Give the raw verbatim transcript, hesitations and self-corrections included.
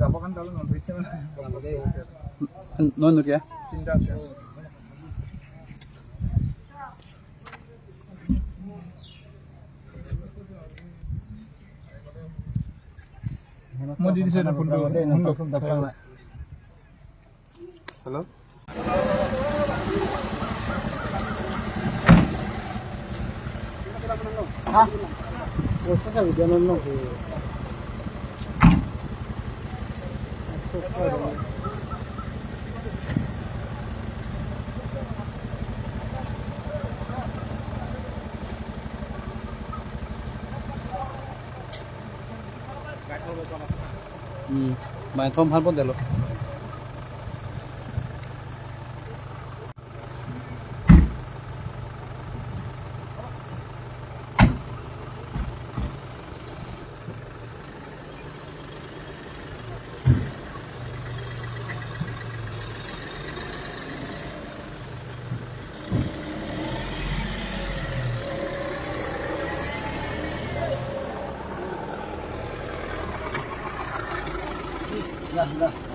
Jabokan dalu non risi mana? Non nu kya? Tindak. Mo di di sa na phone ko. Hello? Ha? Hmm, mai thom han pon delo. Dah, dah.